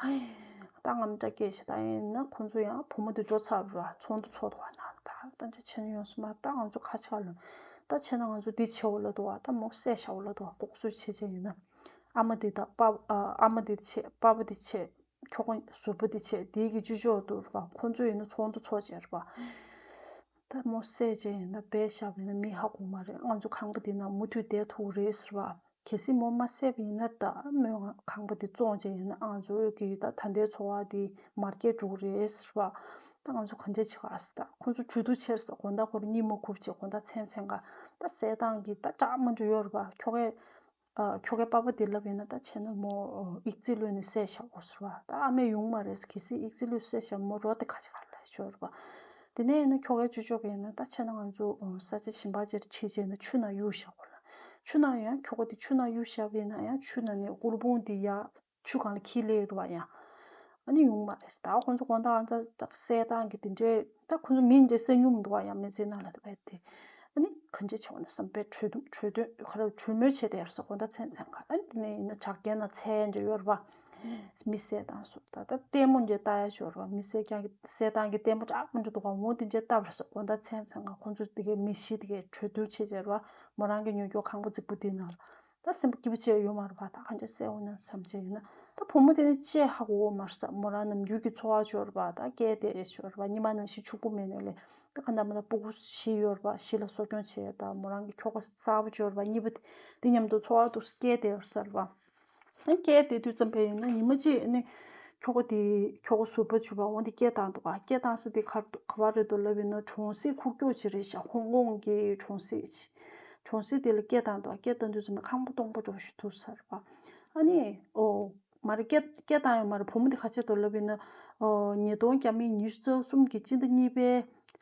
ད་ང་མི་འདྲ་སྐད་ཆ་ད་ཡིན་ན་ཁོང་ཚོ་ཡང་བུ་མོ་དེ་འགྲོ་ཚར་རེད་པ། ཚོགས་འདུ་ཚོགས་འདུག་ག་ན་ད་ད་འདྲ་བྱས་ན་ཡོང་སྲིད་མ་རེད། ད་ང་ཚོ་ཁ་ཆག་ལོ། ད་བྱས་ན་ང་ཚོ་འདི་བྱེད་འོ་ལབ་འདུག་ག་ད་མོ་བསད་བཞག་འོ་ལབ་འདུག་ག་ལྐོག་གསོད་བྱས་བྱས་ཡིན་ན། ཨ་མ་འདི་དང་པ་ཨ་ཨ་མ་འདི་བྱས། པ་ཕ་འདི་བྱས། ཁྱོ་ག་ཟུར་པ་འདི་བྱས། དེའི་གི་ཅོ་ཅོ་འདུག་རེད་པ། ཁོང་ཚོ་ཡིན་ན་ཚོགས་འདུ་ཚོགས་བྱས་རེད་པ། ད་མོ་བསད་བྱས་ཡིན་ན་སྦས་བཞག་པ་ཡིན་ན་མི་ཧ་གོ་མ་རེད། ང་ཚོ་ཁང་པ་འདི་ནང་མུ་མཐུད་བསྡད་ཐུབ་ཀྱི་རེད་ཟེར་བ། གལ་སྲིད་མོ་མ་བསད་པ་ཡིན་ན་ད་མོས་ང་ཁང་པ་འདི་བཙོང་བྱས་ཡིན་ན་ང་ཚོ་གི་ད་ད་ལྟའི་འཚོ་བ་འདི་མར་གྱི་འགྲོ་གི་རེད་ཟེར་བ། ད་ང་ཚོ་ག་འདྲས་བྱེད་ག་ཟེར། ད་ཁོང་ཚོ་གྲོས་བསྡུར་བྱས་ཟེར། དགོང་དག་ཁོ་རང་གཉིད་མ་ཁུག་བྱས་དགོང་དག་མཚན་མཚན་ག་ད་བསད་སྟངས་ཀྱི་ད་འདྲ་མི་འདྲ་ཡོད་རེད་པ། ཁྱོ་གས་ཨ་ཁྱོ་གའི་པ་ཕ་དེ་ལབ་ཡིན་ན་ད་བྱས་ན་མོ་ཨ་ཨིག་ཙི་གློད་ནས་བསད་བཞག་གོ་ཟེར་བ། ད་ཨ་མས་ཡོང་མ་རེད་ཟེར། གལ་སྲིད་ཨིག་ཙི་གློད་བསད་བཞག་མོ་རོ་དེ་ཁ་ཅིག་ག་ལ་ཤོར་བ། དེ་ནས་ཡིན་ན་ཁྱོ་གའི་ཅོ་ཅོ་ག་ཡིན་ན་ད་བྱས་ན་ང་ཚོ་ཨ་ས་ཆ་གཞན་པ་ཅིག་ཁྲིད་བྱས་ན་ཆུ་ནང་གཡུག་བཞག་གོ་ལ། ཆུ་ནང་ཡང་ཁྱོ་ག་དེ་ཆུ་ནང་གཡུག་བཞག་པ་ཡིན་ན་ཡང་ཆུ་ནང་ནས་སྐུ་ལུས་ཕུང་དེ་ཡར་ཆུ་སྒང་ལ་འཁྱེར་སླེབས་རེད་པ། ཡང་ཨ་ནི་ཡོང་མ་རེད། ད་ཁོང་ཚོ་དགོང་དག་ཨ་ཙ་ཙ་བསད་སྟངས་ཀྱི་དེ་འདྲའི་ད་ཁོང་ཚོ་མི་འདྲ་བསད་མྱོང་མི་འདུག་པ། ཡང་མི་ཚེ་ནང་ལ་དེ་བས་དེ་ཨ་ནི་ག་འདྲ་བྱེད་འོ་ན་བསམ་པའི་གྲོས་གྲོས་གྲོས་མོལ་བྱས་བསྡད་ཡོད་ས། དགོང་དག་མཚན་མཚན་ག་ཨ་ནི་དེ་ནས་ཡིན་ན་བྲག་རྐྱེན་ན་ཚལ་འདྲ་ཡོད་རེད་པ། མི་བསད་སྟངས་སོགས་ད་ད་ལྟད་མོ་འདྲ་ལྟ་ཡ་ཅིག་ཡོད་རེད་པ། མི་བསད་རྐྱང་གི་བསད་སྟངས་ཀྱི་ལྟད་མོ་འདྲ་མི་འདྲ་འདུག་ག་འོ་དེ་འདྲ་ལྟ་བར་ས། དགོང་དག་མཚན་མཚན་ག་ཁོང་ཚོ་དེ་གའི་མི་བཞི་དེ་གའི་གྲོས་བསྡུར་བྱས་བྱས་རེད་པ། མོ་རང་གི་ཉོ་རྒྱུ་ཁང་པ་རྫིག་པོ་དེའི་ནང་ལ། ད་སེམས་པ་སྐྱིད་པོ་བྱས་ཡོད་མ་རེད་པ། ད་ག་འདྲ་བསད་འོ་ན་བསམ་བྱས་ཡིན་ན། ད་བུ་མོ་དེ་ནི་ཅི་ཧ་གོ་མ་རེད་ས། མོ་རང་ནམ་རྒྱུན་གྱི་འཚོ་བ་ཅིག་ཡོད་རེད་པ། ད་སྐྱེས་དེ་ཅིག་ཡོད་རེད་པ། སྔོན་མ་ནང་བཞིན་ཕྱུག་པོ་མེད་ནའི་ལས། ད་ག་འདྲ་མིན་ན་སྤུ་གུ་བཞི་ཡོད་རེད་པ། བཞི་ལ་གསོ་སྐྱོང་བྱས། ད་མོ་རང་གི་ཁྱོ་ག་གསར་པ་ཅིག་ཡོད་རེད་པ། གཉིས་པ་དེ་མཉམ་དུ་འཚོ་བ་འདུག་སེ་སྐྱེས་དེ་ཡོད་ས་རེད་པ། ཨ་སྐྱེས་དེ་དུས་ཙམ་པ་ཡིན་ན་ཉི་མ་གཅིག་ཨ་ནི་ཁྱོ་ག་དེ་ཁྱོ་ག་ཟུར་པ་བྱུང་བ་འོ་དེ་སྐད་བཏང་འདུག་ག་སྐད་བཏང་ས་དེ་ག་ག་པར་རེད་འདུག་ལབ་ཡིན་ན་གྲོང་གསེབ་ཁུག་ཀྱོག་ཅིག་རེད་ཤག་ཧོང་ཀོང་གི་གྲོང་གསེབ་ཅིག་གྲོང་གསེབ་དེ་ལ་སྐད་བཏང་འདུག་སྐད་བཏང་དུས་ཙམ་པ་ཁང་པ་སྟོང་པ་འདྲ་པོ་ཞིག་འདུག་ས་རེད་པ། ཨ་ནི་ཨོ་མ་རེད། སྐད་སྐད་བཏང་ཡོད་མ་རེད། བུ་མོ་དེ་ག་བྱས་འདུག་ལབ་ཡིན་ན་ ཨོ། ཉིས་སྟོང་བརྒྱ་མེད་ཉི་ཤུ་རྩ་གསུམ་གྱི་སྤྱི་ཟླ་གཉིས་པའི་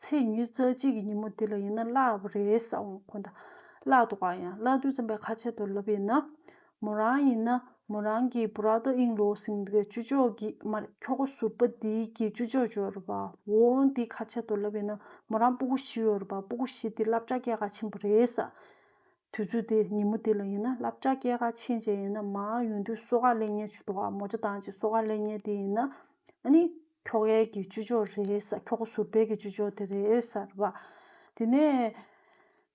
ཚེས་ཉི་ཤུ་རྩ་གཅིག་གི་ཉིན་མོ་དེ་ལ་ཡིན་ན་བརླག་པ་རེད་ཟེར་འོང་། ཁོ་ད་བརླག་འདུག་ག་ཡང་བརླག་དུས་ཙམ་པའི་ཁ་ཆེ་དུ་ལབ་ཡིན་ན། མོ་རང་ཡིན་ན་མོ་རང་གི་brother in law ཟེར་མཁན་གྱི་ཅོ་ཅོག་གི་མར་ཁྱོ་ག་ཟུར་པ་འདི་གི་ཅོ་ཅོག་ཅིག་ཡོད་རེད་པ། འོ་འདི་ཁ་ཆེ་དུ་ལབ་ཡིན་ན་མོ་རང་སྤུ་གུ་བཞི་ཡོད་རེད་པ། སྤུ་གུ་བཞི་འདི་སློབ་གྲྭ་སྐྱེལ་ག་ཕྱིན་པ་རེད་ཟེར། དུས་ཚོད་དེ་ཉིན་མོ་དེ་ལ་ཡིན་ན་སློབ་གྲྭ་སྐྱེལ་ག་ཕྱིན་བྱས་ཡིན་ན་མར་ཡོང་དུས་སོ་ཁ་ལེན་མཁན་ཅིག་འདུག་ག་མོ་ཅོ་བཏང་བྱས་སོ་ཁ་ལེན་མཁན་དེ་ཡིན་ན་ཨ་ནི་ཁྱོ་གའི་གི་ཅོ་ཅོག་རེད་ཟེར། ཁྱོ་ག་ཟུར་པའི་གི་ཅོ་ཅོག་དེ་རེད་ཟེར་བ། དེ་ནས་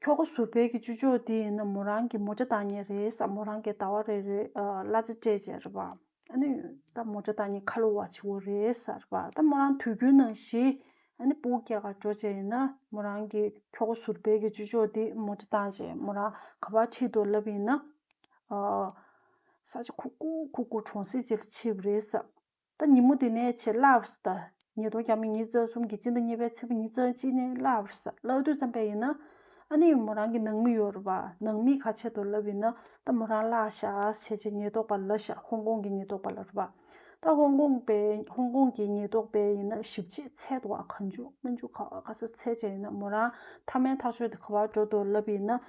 ཁྱོ་ག་ཟུར་པའི་གི་ཅོ་ཅོག་དེ་ཡིན་ན་མོ་རང་གི་མོ་ཅོ་བཏང་མཁན་རེད་ཟེར། མོ་རང་གི་ཟླ་བ་རེ་རེ་ཨ་གླ་ཆ་སྤྲད་བྱས་རེད་པ། ཨ་ནི་ད་མོ་ཅོ་བཏང་མཁན་ཁ་ལོ་བ་ཆེ་བོ་རེད་ཟེར་བ། ད་མོ་རང་དུས་རྒྱུན་ནང་བཞིན་ཨ་ནི་སྤུ་གུ་སྐྱེལ་ག་འགྲོ་བྱས་ཡིན་ན་མོ་རང་གི་ཁྱོ་ག་ཟུར་པའི་གི་ཅོ་ཅོག་དེ་མོ་ཅོ་བཏང་བྱས་མོ་རང་ག་པར་ཁྲིད་འདུག་ལབ་ཡིན་ན། ཨ་ས་ཆ་ཁུག་ཁུག་ཁུག་ཁུག་གྲོང་གསེབ་ཅིག་ལ་ཁྲིད་པ་རེད་ཟེར། ད་ཉིན་མོ་དེ་ནས་བྱས་བརླག་པ་རེད་ཟེར། ད་ཉིས་སྟོང་བརྒྱ་མེད་ཉི་ཤུ་རྩ་གསུམ་གྱི་སྤྱི་ཟླ་གཉིས་པའི་ཚེས་པ་ཉི་ཤུ་རྩ་གཅིག་ནས་བརླག་པ་རེད་ཟེར། བརླག་དུས་ཙམ་པ་ཡིན་ན་ཨ་ནི་མོ་རང་གི་ནང་མི་ཡོད་རེད་པ། ནང་མིས་ག་བྱས་འདུག་ལབ་ཡིན་ན་ད་མོ་རང་བརླག་ཤག་ཟེར་བྱས་ཉེན་རྟོག་པ་ལ་ལབ་ཤག་ཧོང་ཀོང་གི་ཉེན་རྟོག་པ་ལ་རེད་པ། ད་ཧོང་ཀོང་པའི་ཧོང་ཀོང་གི་ཉེན་རྟོག་པས་ཡིན་ན་ཞིབ་དཔྱད་བྱས་འདུག་ག་གང་བྱུང་མང་བྱུང་ག་བ་ག་ས་བྱས་བྱས་ཡིན་ན་མོ་རང་མཐའ་མའི་ཐག་གཅོད་དེ་ག་པར་འགྲོ་འདུག་ལབ་ཡིན་ན་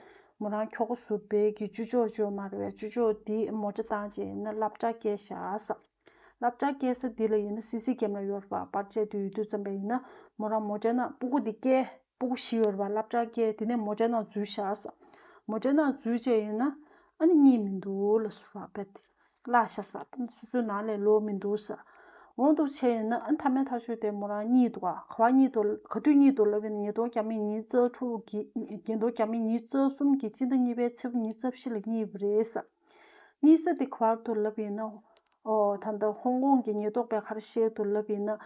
མོ་རང་ཁྱོ་ག་ཟུར་པའི་གི་ཅོ་ཅོག་ཅིག་ཡོད་མ་རེད་པས། ཅོ་ཅོག་དེ་མོ་ཅོ་བཏང་བྱས་ཡིན་ན་སློབ་གྲྭ་སྐྱེལ་ཤག་ཟེར། སློབ་གྲྭ་སྐྱེལ་ས་འདི་ལ་ཡིན་ན་སི་སི་ཀེམ་ར་ཡོད་རེད་པ། པར་ཆས་དེ་ཡོད་དུས་ཙམ་པ་ཡིན་ན་མོ་རང་མོ་ཊའི་ནང་སྤུ་གུ་འདི་སྐྱེལ། སྤུ་གུ་བཞི་ཡོད་རེད་པ། སློབ་གྲྭ་སྐྱེལ། དེ་ནས་མོ་ཊའི་ནང་འཛུལ་ཤག་ཟེར། མོ་ཊའི་ནང་འཛུལ་བྱས་ཡིན་ན་ཨ་ནི་གཉིད་མི་འདུག་ལབ་སོང་ར་པས། དེ་བརླག་ཤག་ཟེར། ད་སོ་སོའི་ནང་ལ་ལོག་མི་འདུག་ཟེར། འོ་འདུག་བྱས་ཡིན་ན་ཨ་ནི་མཐའ་མའི་ཐག་གཅོད་དེ་མོ་རང་གཉིད་འདུག་ག་ག་བ་གཉིད་འདུག་ག་དུས་གཉིད་འདུག་ལབ་ཡིན་ན་ཉིས་སྟོང་བརྒྱ་མེད་ཉི་ཤུ་རྩ་དྲུག་གི་ཉིས་སྟོང་བརྒྱ་མེད་ཉི་ཤུ་རྩ་གསུམ་གྱི་སྤྱི་ཟླ་གཉིས་པའི་ཚེས་པ་ཉི་ཤུ་རྩ་བཞི་ལ་གཉིད་པ་རེད་ཟེར། གཉིད་ས་དེ་ག་བར་དུ་ལབ་ཡིན་ན། ཨོ། ད་ལྟ་ཧོང་ཀོང་གི་ཉེན་རྟོག་པས་ག་རེ་བཤད་འདུག་ལབ་ཡིན་ན།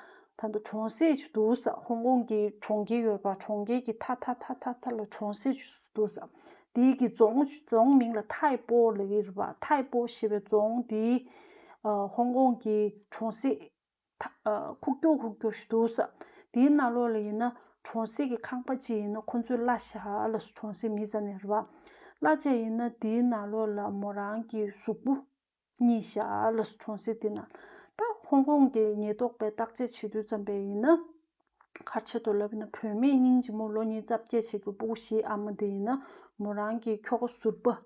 ད་ལྟ་གྲོང་གསེབ་ཅིག་འདུག་ཟེར། ཧོང་ཀོང་གི་གྲོང་ཁྱེར་ཡོད་པ། གྲོང་ཁྱེར་གྱི་མཐའ་མཐའ་མཐའ་མཐའ་མཐའ་ལ་གྲོང་གསེབ་ཅིག་འདུག་ཟེར། དེའི་གི་རྫོང་རྫོང་མིང་ལ་ཐའི་པོ་ལབ་ཀྱི་རེད་པ། ཐའི་པོ་ཞེས་པའི་རྫོང་དེའི་ཨ་ཧོང་ཀོང་གི་གྲོང་གསེབ་ཐ་ཨ་ཁུག་ཀྱོག་ཁུག་ཀྱོག་ཞིག་འདུག་ཟེར། དེའི་ནང་ལོགས་ལ་ཡིན་ན་གྲོང་གསེབ་ཀྱི་ཁང་པ་ཅིག་ཡིན་ན་ཁོ་ཚོས་གླ་ཤག་ལབ་སོང་། གྲོང་གསེབ་མི་རྩ་ནས་རེད་པ། གླ་བྱས་ཡིན་ན་དེའི་ནང་ལོགས་ལ་མོ་རང་གི་གཟུགས་པོ་རྙེད་ཤག་ལབ་སོང་། གྲོང་གསེབ་དེ་ན། ད་ཧོང་ཀོང་གི་ཉེན་རྟོག་པས་བརྟག་དཔྱད་བྱེད་དུས་ཙམ་པ་ཡིན་ན། ག་རེ་བྱེད་འདུག་ལབ་ཡིན་ན་བུད་མེད་སྙིང་རྗེ་མོ་ལོ་ཉི་ཤུ་རྩ་བརྒྱད་བྱེད་ཀྱི་སྤུ་གུ་བཞིའི་ཨ་མ་དེ་ཡིན་ན་མོ་རང་གི་ཁྱོ་ག་ཟུར་པ།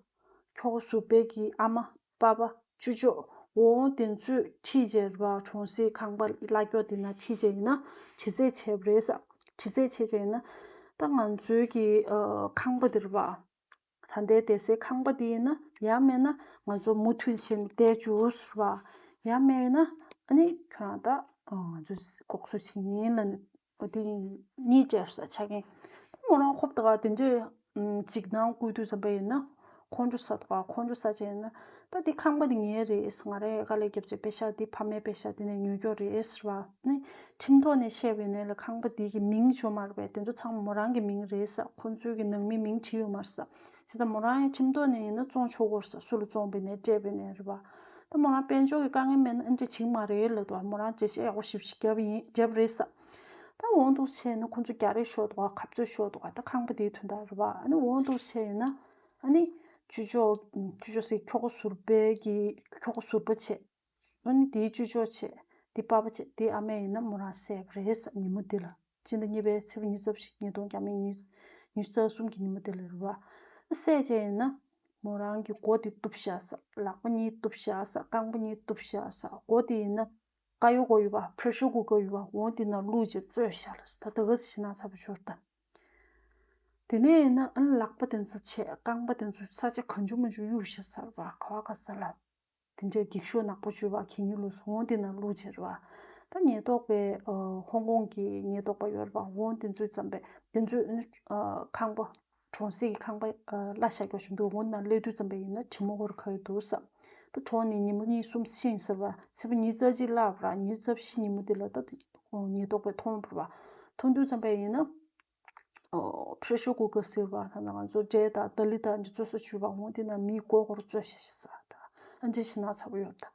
ཁྱོ་ག་ཟུར་པའི་གི་ཨ་མ། པ་ཕ། ཅོ་ཅོ། འོ་དེ་ཚོས་ཁྲིད་བྱས་རེད་པ། གྲོང་གསེབ་ཁང་པ་གླ་ཀྱོག་དེ་ན་ཁྲིད་བྱས་ཡིན་ན་དྲི་རྩད་བྱས་པ་རེད་ཟེར། དྲི་རྩད་བྱས་བྱས་ཡིན་ན་ད་ང་ཚོའི་གི་ཨ་ཁང་པ་དེ་རེད་པ། ད་ལྟའི་བསྡད་སའི་ཁང་པ་དེ་ཡིན་ན་ཡང་མེད་ན་ང་ཚོ་མུ་མཐུད་བྱས་ནས་བསྡད་བཅུག་ཟེར་བ། ཡང་མེད་ན་ཨ་ནི་ཁྱོད་རང་ད་ང་ཚོ་ལྐོག་གསོད་བྱེད་ཉེན་ལ་ནི་འོ་དེ་གཉིས་སྤྲད་ཟེར་ཆ་རྐྱེན། མོ་རང་ཁོབ་ད་ག་དེ་འདྲའི་འཇིགས་སྣང་བསྐུལ་དུས་ཙམ་པ་ཡིན་ན་ཁོང་ཁྲོ་ཟ་ད་ག་ཁོང་ཁྲོ་ཟ་བྱས་ཡིན་ན་ད་དེ་ཁང་པ་དེ་ངའི་རེད། ང་རང་དཀའ་ལས་བརྒྱབ་བྱས་པེ་ཤ་དེ་ཕ་མའི་པེ་ཤ་དེ་ནས་ཉོས་ཀྱོག་རེད་ཟེར་བ་ནི་ཁྲིམས་ཐོག་ནས་བཤད་པ་ཡིན་ན་ལ་ཁང་པ་དེ་གི་མིང་བརྗོད་མ་རེད་པས། དེ་ཚོ་ཚང་མ་མོ་རང་གི་མིང་རེད་ཟེར། ཁོང་ཚོའི་གི་ནང་མིའི་མིང་བྲིས་ཡོད་མ་རེད་ཟེར། བྱས་ཙང་མོ་རང་ཡང་ཁྲིམས་ཐོག་ནས་ཡིན་ན་བཙོང་ཆོག་གོ་ཟེར། སུ་ལ་བཙོང་པ་ཡིན་ནའི་སྤྲད་པ་ཡིན་ནའི་རེད་པ། ད་མོ་རང་དཔལ་འབྱོར་གྱི་དཀའ་ངལ་མེད་ན་ཨ་འདྲ་བྱེད་ཀྱི་མ་རེད་ལབ་འདུག་མོ་རང་འགྲེལ་བཤད་ཡག་པོ་ཞེ་པོ་ཞིག་བརྒྱབ་པ་ཡིན། བརྒྱབ་པ་རེད་ཟེར། ད་འོང་འདུག་བྱས་ན་ཁོང་ཚོ་རྒྱག་རེས་ཤོར་འདུག་ག་གབ་རྩོད་ཤོར་འདུག་ག་ད་ཁང་པ་དེའི་དོན་དག་རེད་པ། ཨ་ནི་འོང་འདུག་བྱས་ཡིན་ན་ཨ་ནི་ཅོ་ཅོ་ཅོ་ཅོ་ཟེར། ཁྱོ་ག་ཟུར་པའི་གི་ཁྱོ་ག་ཟུར་པ་བྱས། ཨ་ནི་དེའི་ཅོ་ཅོ་བྱས། དེའི་པ་ཕ་བྱས། དེའི་ཨ་མས་ཡིན་ན་མོ་རང་བསད་པ་རེད་ཟེར། ཉིན་མོ་འདི་ལ། སྤྱི་ཟླ་གཉིས་པའི་ཚེས་པ་ཉི་ཤུ་རྩ་བཞི། ཉིས་སྟོང་བརྒྱ་མེད་ཉི་ཉི་ཤུ་རྩ་གསུམ་གྱི་ཉིན་མོ་འདི་ལ་རེད་པ། བསད་བྱས་ཡིན་ན་མོ་རང་གི་མགོ་དེ་གཏུབ་ཤག་ཟེར། ལག་པ་གཉིས་གཏུབ་ཤག་ཟེར། རྐང་པ་གཉིས་གཏུབ་ཤག་ཟེར། མགོ་དེ་ཡིན་ན་ཀ་ཡོ་མགོ་ཡོད་པ། པྲེ་ཤར་ཀུ་ཀར་ཡོད་པ། འོ་དེ་ནང་བླུགས་བྱས་བཙོས་ཤག་ལབ་ཟེར། ད་ད་ག་ཟེ་ཞེད་སྣང་ཚ་པོ་ཤོར་ད། དེ་ནས་ཡིན་ན་ཨ་ནི་ལག་པ་དེ་ཚོ་བྱས། རྐང་པ་དེ་ཚོ་ས་ཆ་གང་བྱུང་མང་བྱུང་གཡུགས་ཤག་ཟེར་བ། ག་བ་ག་ས་ལ། དེ་འདྲའི་འགྱིག་ཤོག་ནག་པོ་བྱུགས་པ། གད་སྙིགས་བླུགས་སོང་། འོ་དེ་ནང་བླུགས་བྱས་རེད་པ། ད་ཉེན་རྟོག་པའི་ཨ་ཧོང་ཀོང་གི་ཉེན་རྟོག་པ་ཡོད་རེད་པ། འོ་དེ་ཚོས་བརྩམས་པའི་དེ་ཚོས་ཨ་ཁང་པ། གྲོང་གསེབ་ཀྱི་ཁང་པ་ཨ་གླ་བཞག་རྒྱུ་ཞིག་འདུག་འོ་ནང་སླེབས་དུས་ཙམ་པ་ཡིན་ན་དྲི་མ་ཧོར་ཁ་ཡོད་འདུག་ཟེར། ད་གྲོངས་ནས་ཉིན་མོ་གཉིས་གསུམ་ཕྱིན་ཟེར་བ། ཚེས་པ་ཉི་ཤུ་རྩ་གཅིག་བརླག་པ་ར། ཉི་ཤུ་རྩ་བཞི་ཉིན་མོ་དེ་ལ་ད་ཉེན་རྟོག་པས་མཐོང་བ་རེད་པ། མཐོང་དུས་ཙམ་པ་ཡིན་ན། ཨོ། པྲེ་ཤར་ཀུ་ཀར་ཟེར་བ་ད་ང་ཚོ་འབྲས་དང་ཏ་ལི་དང་འདི་བཙོས་ས་བྱུགས་པ། འོ་དེ་ན་མིའི་མགོ་སྐོར་བཙོས་ཤག་ཤག་ཟེར་ད། ཨ་འདྲ་ཞེད་སྣང་ཚ་པོ་ཡོད་ད།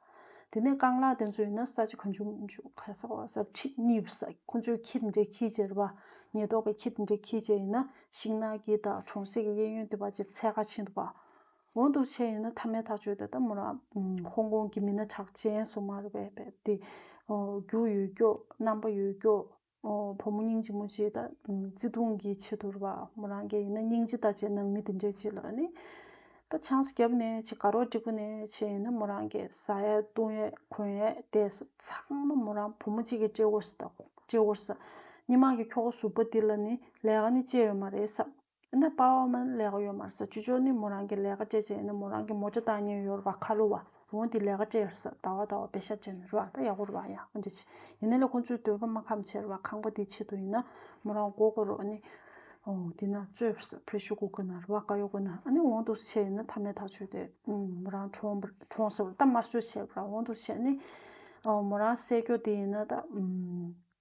དེ་ནས་རྐང་ལག་དེ་ཚོ་ཡིན་ན་ས་ཆ་གང་བྱུང་མང་བྱུང་ག་ས་བ་ས་ཁྲིད་གཉིས་པ་ས། ཁོ་ཚོས་ཁྱི་དེ་འདྲ་འཁྱེར་བྱས་རེད་པ། ཉེན་རྟོག་པས་ཁྱི་དེ་འདྲ་འཁྱེར་བྱས་ཡིན་ན་ཤིང་ནགས་དཀྱིལ་དང་གྲོང་གསེབ་ཀྱི་གཡས་གཡོན་དེ་བར་ཅིག་འཚོལ་ག་ཕྱིན་འདུག་པ། འོ་འདུག་བྱས་ཡིན་ན་མཐའ་མའི་ཐག་གཅོད་དེ་ད་མོ་རང་ཧོང་ཀོང་གི་མི་སྣ་གྲགས་ཅན་སུ་མ་རེད་པས་པས་དེ། རྒྱུ་ཡོད་སྐྱོ་རྣམ་པ་ཡོད་སྐྱོ། བུ་མོ་སྙིང་རྗེ་མོ་ཅིག་ད་བརྩེ་དུང་གི་ཆེད་དུ་རེད་བ། མོ་རང་གིས་ཡིན་ན་སྙིང་རྗེ་ད་བྱས་ནང་མི་དེ་འདྲས་ཅིག་ལ་ནི། ད་ཆང་ས་བརྒྱབ་ནས་ཅིག་དགའ་རོགས་འགྲིག་པ་ནས་ཅིག་ཡིན་ན་མོ་རང་གིས་ཟ་ཡས་བཏུང་ཡས་གོན་ཡས་དེ་ཚང་མ་མོ་རང་བུ་མོ་གཅིག་གིས་སྤྲད་དགོས་ས། ད་སྤྲད་དགོས་ས། སྔོན་མ་གི་ཁྱོ་ག་ཟུར་པ་དེ་ལ་ནི་ལས་ཀ་ནི་བྱས་ཡོད་མ་རེད་ས། ཨ་ནི་པ་ཕ་མ་ལས་ཀ་ཡོད་མ་རེད་ས། ཅོ་ཅོ་ནི་མོ་རང་གི་ལས་ཀ་སྤྲད་བྱས་ཡིན་ན་མོ་རང་གི་མོ་ཊ་བཏང་མཁན་ཡོད་རེད་བ། ཁ་ལོ་བ། འོ་དེ་ལས་ཀ་སྤྲད་ཡོད་ས། ཟླ་བ་ཟླ་བ་པེ་ཤ་སྤྲད་ནས་རེད་བ། ད་ཡག་པོ་རེད་བ། ཡང་ཨ་འདྲ་བྱས་ཡིན་ན་ལས་ཁོང་ཚོའི་འདོད་པ་མ་ཁམས་བྱས་རེད་བ། ཁང་པ་དེའི་ཆེད་དུ་ཡིན་ན་མོ་རང་སྒོ་སྒོ་རུ་ཨ་ནི། ཨོ་དེ་ན་བཙོས་ས། པེ་རེ་ཤར་ཀུ་ཀར་ནང་རེད་བ། ཀ་ཡོ་ཀ་ན། ཨ་ནི་འོ་འདུག་བྱས་ཡིན་ན་ཐ་མའི་ཐག་ཆོད་དེ་མོ་རང་གྲོངས་པ་གྲོངས་ས་རེད། ད་དམར་གསོད་བྱས་རེད་བ། འོ་འདུག་བྱས་ནི་མོ་རང་བསད་རྒྱུ་དེ་ཡིན་ན་ད།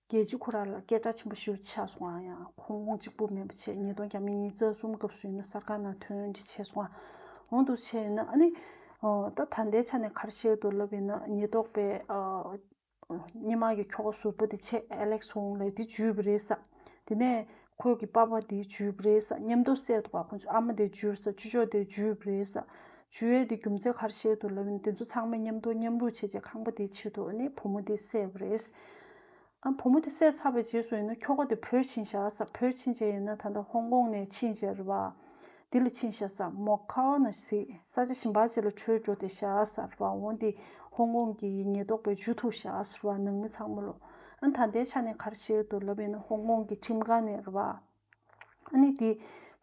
རྒྱལ་སྤྱི་ཁོ་རང་ལ་སྐད་གྲགས་ཆེན་པོ་ཞེ་པོ་ཆགས་སོང་ཨ། ཡང་ཧོང་ཀོང་གཅིག་པུ་མིན་པ་བྱས། ཉིས་སྟོང་ཉི་ཤུ་རྩ་གསུམ་སྐབས་སུ་ཡིན་ན་གསར་ཁང་ནང་ཐོན་ཅིག་བྱས་སོང་ཨ། འོ་འདུག་བྱས་ཡིན་ན་ཨ་ནི། ད་ད་ལྟའི་ཆ་ནས་ག་རེ་བཤད་འདུག་ལབ་ཡིན་ན་ཉེན་རྟོག་པས་སྔོན་མ་གི་ཁྱོ་ག་ཟུར་པ་དེ་བྱས། ཨེ་ལེག་སི་ཧོང་ལེ་དེ་འཇུས་པ་རེད་ས། དེ་ནས་ཁོ་གི་པ་ཕ་དེ་འཇུས་པ་རེད་ས། མཉམ་དུ་བསད་འདུག་ག་ཁོ་ཚོ་ཨ་མ་དེ་འཇུས་ས། ཅོ་ཅོ་དེ་འཇུས་པ་རེད་ས། འཇུས་ཡས་དེ་རྒྱུ་མཚན་ག་རེ་བཤད་འདུག་ལབ་ཡིན་ན་དེ་ཚོ་ཚང་མས་མཉམ་དུ་མཉམ་རུབ་བྱས་བྱས་ཁང་པ་དེའི་ཆེད་དུ་ཨ་ནི་བུ་མོ་དེ་བསད་པ་རེད། ཨ་བུ་མོ་དེ་བསད་ཚར་བའི་རྗེས་སུ་ཡིན་ན་ཁྱོ་ག་དེ་བོད་ཕྱིན་བཞག་ས། བོད་ཕྱིན་བྱས་ཡིན་ན་ད་ལྟ་ཧོང་ཀོང་ནས་ཕྱིན་བྱས་རེད་བ། དེ་ལ་ཕྱིན་བཞག་ས། མོ་ཁའོ་ན་ཟེར་ས་ཆ་གཞན་པ་ཅིག་ལ་བྲོས་འགྲོ་བསྡད་བཞག་ས་རེད་བ། འོ་དེ་ཧོང་ཀོང་གི་ཉེན་རྟོག་པས་འཇུ་ཐུབ་བཞག་ས་རེད་བ། ནང་མི་ཚང་མ་ལོ། ཨ་ད་ལྟའི་ཆ་ནས་ག་རེ་བཤད་འདུག་ལབ་ཡིན་ན་ཧོང་ཀོང་གི་ཁྲིམས་ཁང་ནས་རེད་བ། ཨ་ནི་དེ་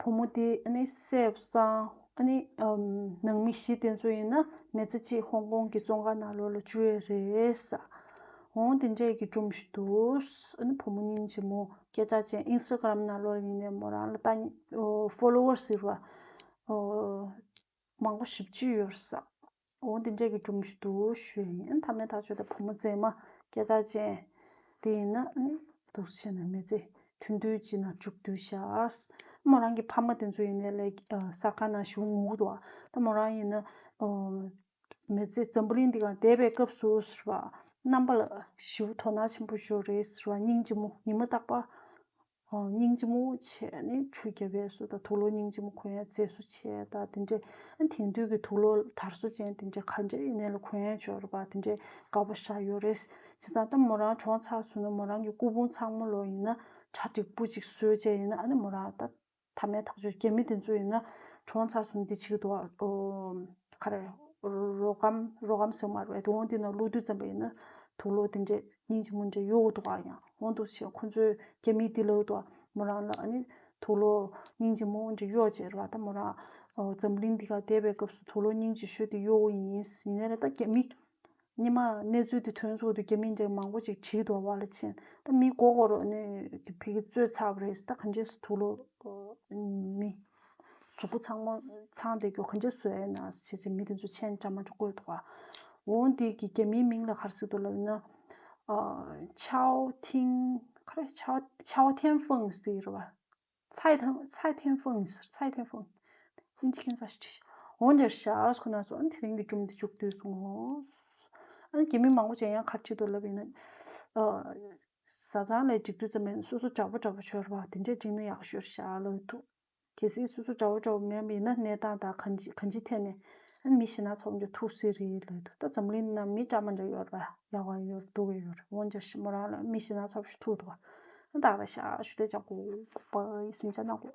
བུ་མོ་དེ་ཨ་ནི་བསད་ཙང་ཨ་ནི་ཨམ་ནང་མི་བཞི་དེ་ཚོ་ཡིན་ན་མི་ཚེ་གཅིག་ཧོང་ཀོང་གི་བཙོན་ཁང་ནང་ལོགས་ལ་བཅུག་ཡས་རེད་ས། འོང་དེ་འདྲས་ཀྱི་སྒྲུང་ཞིག་འདུག་ཨ་ནི་བུ་མོ་སྙིང་རྗེ་མོ་སྐད་གྲགས་ཅན་ཨིན་སི་ཊ་གྷ་རམ་ནང་ལོགས་ཡིན་ནའི་མོ་རང་ལ་ལྟ་ཨོ་ཕོ་ལོ་ཝར་ཟེར་བ་ཨོ་མང་པོ་ཞེ་པོ་ཅིག་ཡོད་རེད་ས། འོ་དེ་འདྲས་ཀྱི་སྒྲུང་ཞིག་འདུག་ཞུ་ཡ་ཡིན། ཨ་ནི་ཐ་མའི་ཐག་ཆོད་དེ་བུ་མོ་མཛེས་མ་སྐད་གྲགས་ཅན་དེ་ཡིན་ན་ཨ་ནི་འདུག་བྱས་ན་མི་ཚེ་ཐུང་ཐུང་ཅིག་ནང་མཇུག་བསྡུས་བཞག་མོ་རང་གི་ཕ་མ་དེ་ཚོ་ཡིན་ནའི་ལས་ཨ་གསར་ཁང་ནང་བཞུགས་ངུ་འདུག་ད་མོ་རང་ཡིན་ན་ཨ་མི་ཚེ་འཛམ་བུ་གླིང་འདི་སྒང་བསྡད་པའི་སྐབས་སུ་ཟེར་བ། རྣམ་པ་ལ་ཞེ་པོ་དོ་སྣང་ཆེན་པོ་ཞིག་རེད་ཟེར་བ། སྙིང་རྗེ་མོ། ཉི་མ་རྟག་པར་ཨོ་སྙིང་རྗེ་མོ་བྱས་ནས་ཁྲུས་བརྒྱབ་པའི་བཟོ་དང་། དུག་ལོག་སྙིང་རྗེ་མོ་གོན་ཡ་མཛེས་བཟོ་བྱས་ད་དེ་འདྲས། ཨ་དེང་དུས་ཀྱི་དུག་ལོག་དར་སོ་ཅན་དེ་འདྲས་ག་འདྲས་ཡིན་ནའི་ལ་གོན་ཡ་འབྱོར་བ་དེ་འདྲས་དགའ་པོ་ཞེ་དྲག་ཡོད་རེད། བྱས་ཙང་ད་མོ་རང་གྲོངས་ཚར་སོང་ན་མོ་རང་གི་སྐུ་ཕུང་ཚང་མ་ལོ་ཡིན་ན་གྲ་འགྲིག་པོ་ཅིག་བཟོས་བྱས་ཡིན་ན་ཨ་ནི་མོ་རང་ད། ཐ་མའི་ཐག་གཅོད་རྒྱ་མི་དེ་ཚོ་ཡིན་ན་གྲོངས་ཚར་སོང་འདི་བྱེད་ཀྱི་འདུག་ཨ། ཨོ་ག་རེ། རོ་སྒམ་རོ་སྒམ་ཟེར་མ་རེད་དེ། འོང་དེ་ན་བླུག་དུས་ཙམ་པ་ཡིན་ན་དུག་ལོག་དེ་འདྲས་སྙིང་རྗེ་མོ་འདྲས་གཡོ་གི་འདུག་ཨ། ཡང་འོང་འདུག་བྱས་ཁོ་ཚོས་རྒྱ་མིས་འདི་ལབ་འདུག་ཨ། མོ་རང་ལ་ཨ་ནི་དུག་ལོག་སྙིང་རྗེ་མོ་འདྲས་གཡོ་བྱས་རེད་བ། ད་མོ་རང་ཨོ་འཛམ་གླིང་འདི་ག་བསྡད་པའི་སྐབས་སུ་དུག་ལོག་སྙིང་རྗེ་ཤོས་དེ་གཡོ་གི་ཡིན། ཡིན་ནའི་རེད་ད་རྒྱ་མི། སྔོན་མ་གནས་ཚུལ་དེ་ཐོན་ཚུལ་དུ་རྒྱ་མི་འདྲ་མང་པོ་ཅིག་བྲིས་འདུག་བ་ལ་ཕྱིན། ད་མི་མགོ་སྐོར་ནས་ཕ་གི་བཙོས་ཚར་བ་རེད། ད་ག་འདྲས་སེ་དུག་ལོག་མི་གཟུགས་པོ་ཚང་མ་ཚང་བསྡད་རྒྱུ་ག་འདྲས་བཟོ་ཡ་ན་ཟེར་བྱས་མི་དེ་ཚོ་མཆན་འདྲ་མ་འདྲ་བཀོད་འདུག་བ། འོ་འདི་གི་རྒྱ་མིའི་མིང་ལ་ག་རེ་ཟེར་འདུག་ལབ་ན། ཆའོ་ཐིང་ག་རེ། ཆའོ་ཆའོ་ཐེན་ཧྥང་ཟེར་གྱི་རེད་བ། ཚའེ་ཐེན་ཚའེ་ཐེན་ཧྥང་ཟེར། ཚའེ་ཐེན་ཧྥང་། ཨིན་ཇི་ཁྱེད་ཚ་ཞིག་འོང་འདིར་བཞག་ཁོ་ན་སོང་། ཨ་ནི་དེ་རིང་གི་སྒྲུང་འདི་མཇུག་བསྡུས་སོང་ངོ་། ཨ་ནི་རྒྱ་མི་མང་པོ་ཅིག་ཡང་ག་རེ་བྲིས་འདུག་ལབ་ཡིན་ན། ཨ་བཟའ་ཚང་ལ་འགྲིག་དུས་ཙམ་པ་ཡིན་ན་སོ་སོ་འདྲ་པོ་འདྲ་པོ་ཤོར་བ་དེ་འདྲས་བྲིས་ན་ཡག་ཤོས་བཞག་ལབ་འདུག་གལ་སྲིད་སོ་སོ་འདྲ་པོ་འདྲ་པོ་མེད་པ་ཡིན་ན་གནས་སྟངས་དང་གང་ཅི་གང་ཅིའི་ཐད་ནས་ཨ་ནི་མི་ཞེ་ན་ཚ་པོ་འདྲ་ཐུག་སྲིད་རེད་ལབ་འདུག་ད་འཛམ་གླིང་ནང་མི་འདྲ་མ་འདྲ་ཡོད་རེད་པ། ཡག་པ་ཡོད་རེད། སྡུག་པ་ཡོད་རེད། འོན་ཀྱང་ཞི་མོ་རང་ལ་མི་ཞེ་ན་ཚ་པོ་ཞིག་ཐུག་འདུག་ཨ་ད་ར་ཤ་ཞུ་དེ་ཅག་གོ་པ་ཡི་སེམས་ཅག་ན་གོ